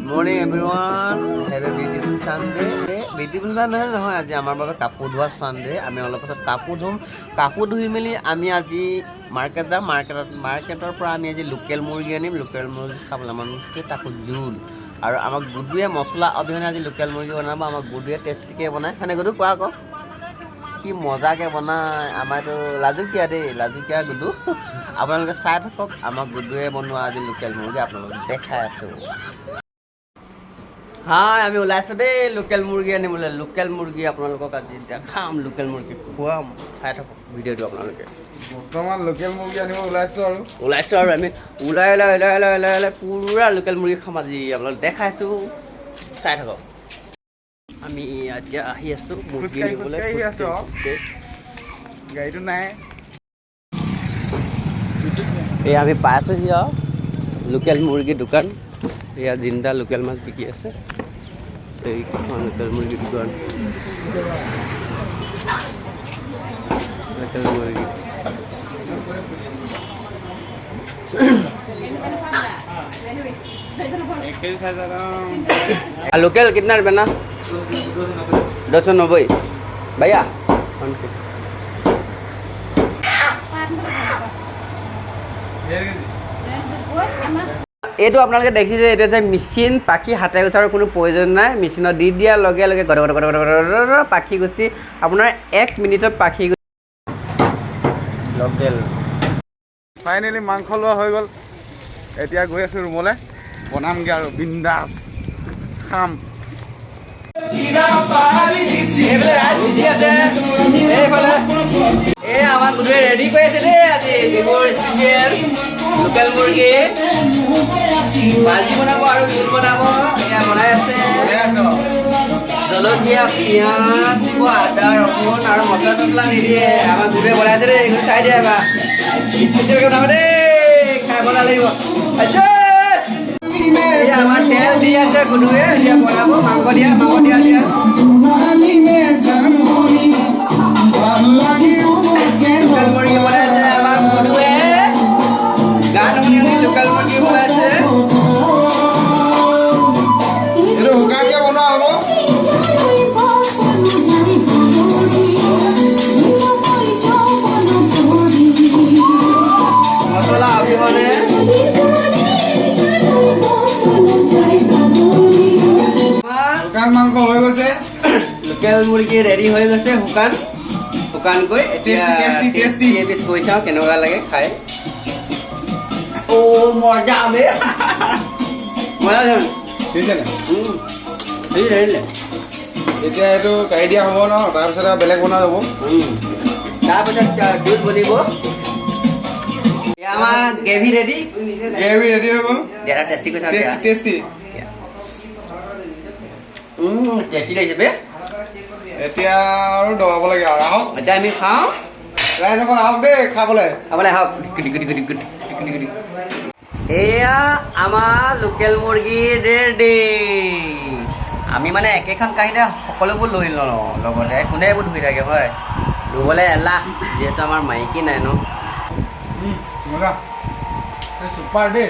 Morning everyone, have a beautiful Sunday. Beautiful Sunday নহয়, আজি আমাৰ বাবে কাপোৰ ধোৱা ছানডে। আমি অলপ পাছত কাপোৰ ধুম। কাপোৰ ধুই মেলি আমি আজি মাৰ্কেট যাম। মাৰ্কেটৰ পৰা আমি আজি লোকেল মুৰ্গী আনিম। লোকেল মুৰ্গী খাবলৈ মন গৈছে, তাকো জোল। আৰু আমাক গুডুৱে মছলা অবিহনে আজি লোকেল মুৰ্গী বনাব। আমাক গুডুৱে টেষ্টিকৈ বনায়। হয়নে গুডু? কোৱা আকৌ, কি মজাকৈ বনায়। আমাৰ এইটো লাজুকীয়া দেই, লাজুকীয়া গুডু। আপোনালোকে চাই থাকক, আমাক গুডুৱে বনোৱা আজি লোকেল মুৰ্গী আপোনালোকক দেখাই আছোঁ। হাই, আমি ওলাইছোঁ দেই লোকেল মুৰ্গী আনিবলৈ। লোকেল মুৰ্গী আপোনালোকক আজি দেখাম, লোকেল মুৰ্গী খুৱাম। চাই থাকক ভিডিঅ'টো আপোনালোকে। বৰ্তমান লোকেল মুৰ্গী আনিব ওলাইছোঁ আৰু। ওলাইছোঁ আৰু আমি ওলাই ওলাই ওলাই ওলাই ওলাই ওলাই পূৰা লোকেল মুৰ্গী খাম আজি। আপোনালোক দেখাইছোঁ, চাই থাকক। আমি এতিয়া আহি আছোঁ মুৰ্গী খোজকাঢ়ি আনিবলৈ। খোজকাঢ়ি আছোঁ আৰু। খোজকাঢ়ি। গাড়ীটো নাই। এই আমি পাইছোঁহি আৰু লোকেল মুৰ্গীৰ দোকান। এয়া জিন্দা লোকেল মাছ বিকি আছে। এইখন লোকেল মুৰ্গীৰ দোকান, লোকেল মুৰ্গী। 1 কেজি চাইজ। लोकल कितना रुपये ना? 290 भैया। এইটো আপোনালোকে দেখিছে, এইটো হৈছে মেচিন। পাখি হাতে গুচাৰ কোনো প্ৰয়োজন নাই। মেচিনত দি দিয়াৰ লগে লগে god god god god god পাখি গুচি আপোনাৰ 1 মিনিটত পাখি। লোকেল। ফাইনেলি মাংস লোৱা হৈ গ'ল। এতিয়া গৈ আছোঁ ৰুমলৈ, বনামগৈ আৰু বিন্দাছ খাম। এইফালে এই আমাৰ গুডুৱে ৰেডি কৰি আছে দেই। আজি বিহুৰ স্পেচিয়েল লোকেল মুৰ্গী ভাজি বনাব আৰু জোল বনাব। এয়া বনাই আছে। জলকীয়া, পিঁয়াজ দিব, আদা, ৰসুন আৰু মছলা চছলা নিদিয়ে। আমাৰ গুডুৱে বনাইছে দেই। এইখিনি চাই দিয়া এবাৰ। স্পেচিয়েলকৈ বনাব দেই, খাই মজা লাগিব। এই আমাৰ তেল দি আছে গুডুৱে, এতিয়া বনাব। মাংস দিয়া, মাংস দিয়া, দিয়া। লোকেল মুৰ্গী বনাইছে আমাৰ গুডুৱে। গান শুনি শুনি লোকেল মুৰ্গী বনাইছে। এইটো শুকানকৈ বনোৱা হ'ব। মছলা অবিহনে। শুকান মাংস হৈ গৈছে। লোকেল মুৰ্গী ৰেডি হৈ গৈছে, শুকান শুকানকৈ। এতিয়া Tasty, tasty, tasty. এপিচ কৰি চাওঁ কেনেকুৱা লাগে খাই। অ' মজা বে, মজা দেখোন। দেখিছেনে? ধৰিলে। এতিয়া এইটো কাঢ়ি দিয়া হ'ব ন, তাৰপিছত আৰু বেলেগ বনোৱা যাব। তাৰপিছত জোল বনিব। এয়া আমাৰ গ্ৰেভি ৰেডি। গ্ৰেভি ৰেডি হৈ গ'ল। দিয়া, টেষ্টি কৰি চাওঁ। Tasty, tasty. টেষ্টি লাগিছে বে। এতিয়া আৰু দবাব লাগে আৰু আহক। এতিয়া আমি খাওঁ। ৰাইজসকল, আহক দেই খাবলৈ। খাবলৈ আহক। গুটি গুটি গুটি গুটি গুটি গুটি। এয়া আমাৰ লোকেল মুৰ্গী ৰেডি। আমি মানে একেখন কাঁহীতে সকলোবোৰ লৈ লওঁ লগতে। কোনে এইবোৰ ধুই থাকে হয়? ধুবলৈ এলাহ, যিহেতু আমাৰ মাইকী নাই ন। মজা, চুপাৰ দেই।